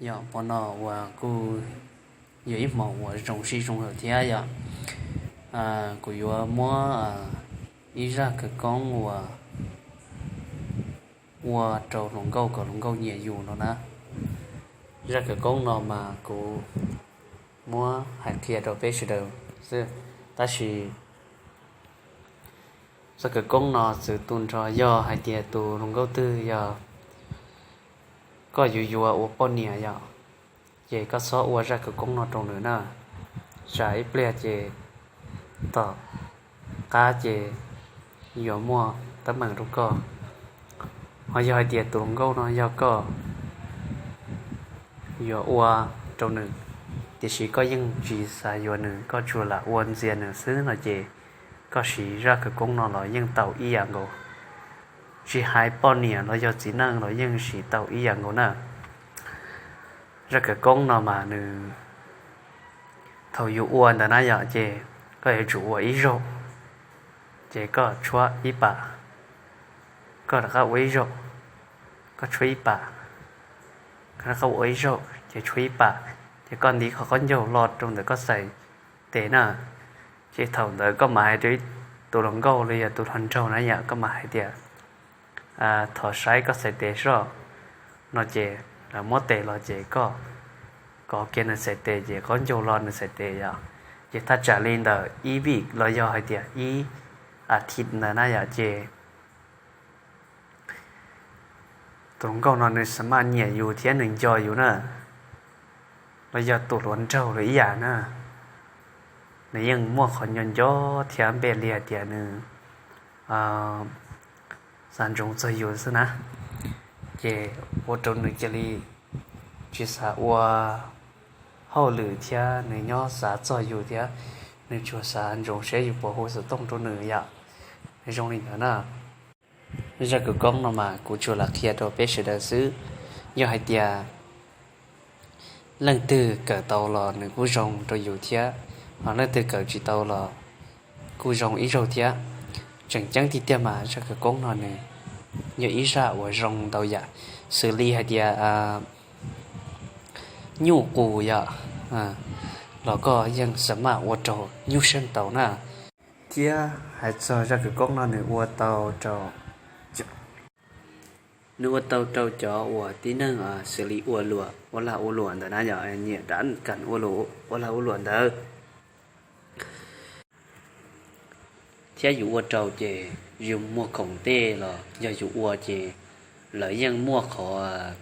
Yog hmo no uas kuj yog ib hmos uas zoo sij zoo hawm thiab yom. Kuv yuav muab ib zaj khawv koob uas ua rau hluas nkauj kom hluas nkauj nyiam yus no na. Zaj khawv koob no mas kuv muab hais qhia rau peb sawv daws xwb, tab sis zaj khawv koob no txwv tu nrho yog hais tias tus hluas nkauj twg yog koj yuav yuav ua poj niam yom, ces koj txhob ua zaj khawv koob no rau nws na, tsam ib pliag ces tom qab ces yuav muaj teeb meem rau koj. Ho yog hais tias tus hluas nkauj no yog koj yuav ua rau nws, tiam sis koj yeej tsis xav yuav nws, koj tsuas lam ua ntxias nws xwb no ces koj siv zaj khawv koob no los yeej tau ib yam nkaus. Tsis hais poj niam los yog txiv neej los yeej siv tau ib yam nkaus na. Zaj khawv koob no mas nws thaum yus ua ntawd na yom, ces koj yuav tsum ua ib zaug, ces koj tshuab ib pas, koj rov qab ua ib zaug, koj tshuab ib pas, koj rov qab ua ib zaug ces tshuab ib pas, ces koj ntiv qhov qaub ncaug lo rau ntawm koj txhais tes na. Ces thaum ntawd koj mam hais rau tus hluas nkauj los yog tus hluas nraug na yom, koj mam hais tias thov saib koj txhais tes soj no ces lawv muab tes los ces koj kov kiag nws txhais tes ces qaub ncaug lo nws txhais tes yom. Ces thaj tsam li ntawm ib vij los yog hais tias ib a thiv ntawd na yom, ces tus hluas nkauj no nws xa maj nyiam yus thiab nws nco yus na, los yog tus hluas nraug los ib yam na, nws yeej muaj qhov nco nco thiab npe li hais tias nws xav ntsoov txog yus xwb na. Ces ua rau nws cia li tsis xav ua hauj lwm thiab nws nyob xav txog yus thiab nws tsuas xav ntsoov seb yus puas hu xov tooj rau nws yom. Zoo li ntawd na. Zaj khawv koob no mas kuv tsuas lam qhia rau peb sawv daws xwb. Yog hais tias leej twg kawm tau los nws kuj zoo rau yus thiab, ho leej twg kawm tsis tau los kuj zoo ib zaug thiab. Tseem ceeb tiag tiag mas zaj khawv koob no nws yog ib zaj uas zoo ntau yam, xws li hais tias nyuj qus yom, los koj yeej xa maj ua rau nyuj seej tau na. Thiab hais txog zaj khawv koob no nws ua tau rau, nws ua tau rau cov uas tib neeg xws li ua luam, ua lag ua luam ntawd na yom, nyiam dab kas ua lag ua luam ntawd. Thiab yus ua rau ces yus muag khoom tej los yog yus ua ces lawv yeej muaj qhov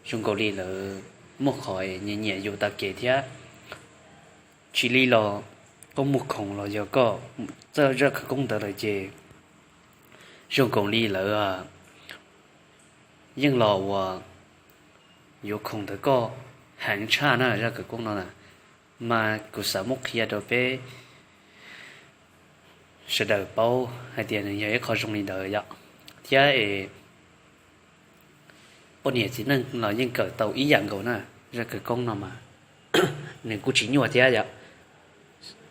zoo nkaus li lawv muaj qhov nyiam nyiam yus tag kev thiab. Tsis li los koj muag khoom los yog koj txawj zaj khawv koob ntawd lawm ces zoo nkaus li lawv yeej los uas yuav khoom ntawm koj heev tshaj na zaj khawv koob no na. Mas kuv xav muab qhia rau peb sawv daws paub hais tias nws yog ib qho zoo li ntawd yom. Thiab es poj niam txiv neej los yeej kawm tau ib yam nkaus na. Zaj khawv koob no mas nws kuj tsis nyuaj thiab yom.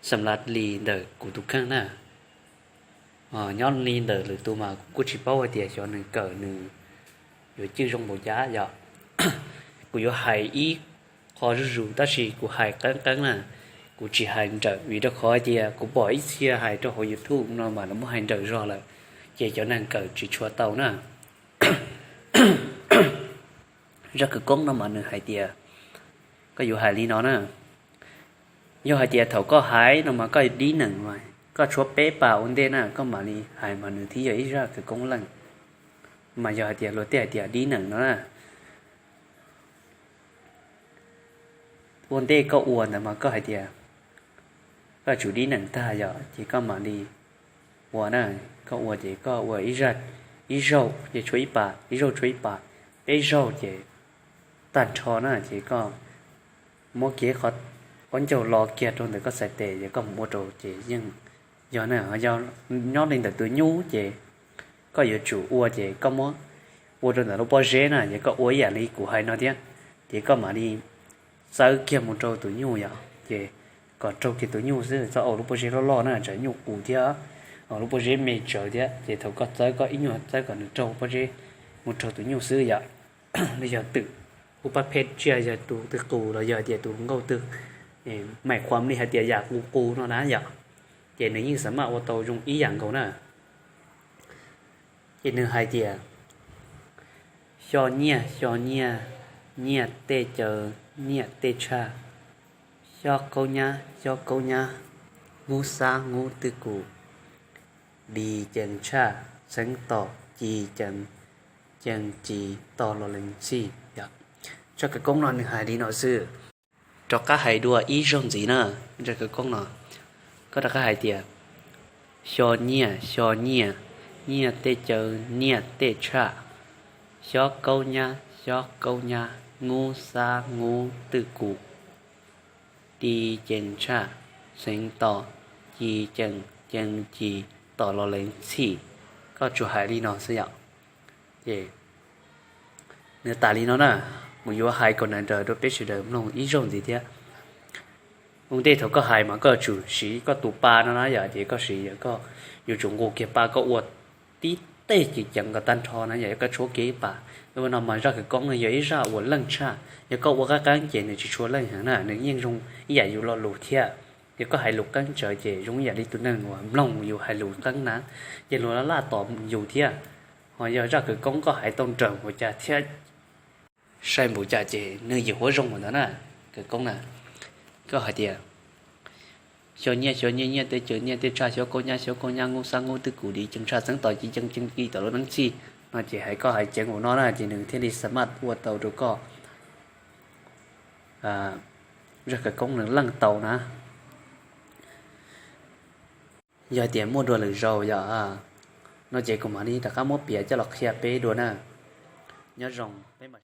Xam lav li ntawm kuv tus kheej na, nyob li ntawm lwm tus mas kuv kuj tsis paub hais tias xyov nws kawm nws yuav cwj zoo npaum cas yom. Kuv yuav hais ib qho zuj zus tab sis kuv hais qeeb qeeb na, kuv tsis hais nrawm vim rau qhov hais tias kuv pom ib txhia hais rau hauv YouTube no mas lawv muab hais nrawm zog lawm, ces cov neeg kawm tsis tshua tau na. Zaj khawv koob no mas nws hais tias koj yuav hais li no na. Yog hais tias thaum koj hais no mas koj dib nees, koj tshuab peb pas ua ntej na koj mam li hais mas nws thiaj yog ib zaj khawv koob leej. Mas yog hais tias luag tej hais tias dib nees no na, ua ntej koj ua ntawd mas koj hais tias koj tsum dib nees tag yom, ces koj mam li ua na. Koj ua ces koj ua ib zaug, ib zaug ces tshuab ib pas, ib zaug tshuab ib pas, peb zaug ces tag nrho na ces koj muab kiag qhov qaub ncaug lo kiag rau ntawm koj txhais tes ces koj mus ua rau ces yeej yog na. Yog nyob li ntawm tus nyuj ces koj yuav tsum ua ces koj muab ua rau ntawm lub pob zeb na, ces koj ua ib yam li kuv hais no thiab, ces koj mam li txawb kiag mus rau tus nyuj yom, ces kom raug kiag tus nyuj xwb, txhob ua lub pob zeb loj loj na tsam nyuj qus thiab, lub pob zeb me tsawv thiab, ces thaum koj txawb koj ib nyuag txawb kom nws raug pob zeb mus raug tus nyuj xwb yom. Li yog twm Tus pab phem tsiaj yog tus twg qus los yog tias tus hluas nkauj twg, maim qhuam li hais tias yam qus qus no na yom, ces nws yeej xa maj ua tau zoo ib yam nkaus na. Ces nws hais tias, xyo nyiaj xyo nyiaj, nyiaj tej caw, nyiaj tej tshaj, xyob kaub nyab xyob kaub nyab, ngub xab ngub twj kum, di cees tshaj, xeev tos ci cees, cees ci tos los lees txhij. Zaj khawv koob no nws hais li no xwb. Rov qab hais dua ib zaug ntxiv na, zaj khawv koob no. Koj rov qab hais tias, xyo nyiaj xyo nyiaj, nyiaj tej caw nyiaj tej tshaj, xyob kaub nyab xyob kaub nyab, ngub xab ngub twj kum, di cees tshaj, xeev tos ci cees, cees ci tos los lees txhij. Koj tsuas hais li no xwb yom. Ces nws tas li no na, kuv yuav hais kom nws nrawm rau peb sawv daws mloog ib zaug ntxiv thiab. Ua ntej thaum koj hais mas koj tsum siv koj tus pa no na yom, ces koj siv, koj yuav tsum nqus kiag pa koj ua tib teg ceev ceev kom tag nrho na yom, koj tshuab kiag ib pas. Ua no mas zaj khawv koob no yog ib zaj uas leej tshaj, yog koj ua qab qeeb ces nws tsis tshua leej heev na, nws yeej zoo ib yam yus lo lus thiab. Yog koj hais lus qeeb tsawv ces zoo ib yam li tus neeg uas mloog yus hais lus qeeb na, ces luag laj laj tos yus thiab. Ho yog zaj khawv koob koj hais tau nrawm npaum cas thiab sai npaum cas ces nws yeej ua zoo npaum ntawd na. Khawv koob na, koj hais tias, xyo nyiaj xyo nyiaj, nyiaj tej caw nyiaj tej tshaj, xyob kaub nyab xyob kaub nyab, ngub xab ngub twj kum, di cees tshaj, xeev tos ci cees, cees ci tos los lees txhij, no ces hais koj hais ceev npaum no na ces nws thiaj li xa maj ua tau rau koj zaj khawv koob nws leej tau na. Yog tias muaj dua lwm zaus yom, no ces kuv mam li rov qab muab piav coj los qhia peb dua na. Nyob zoo peb mam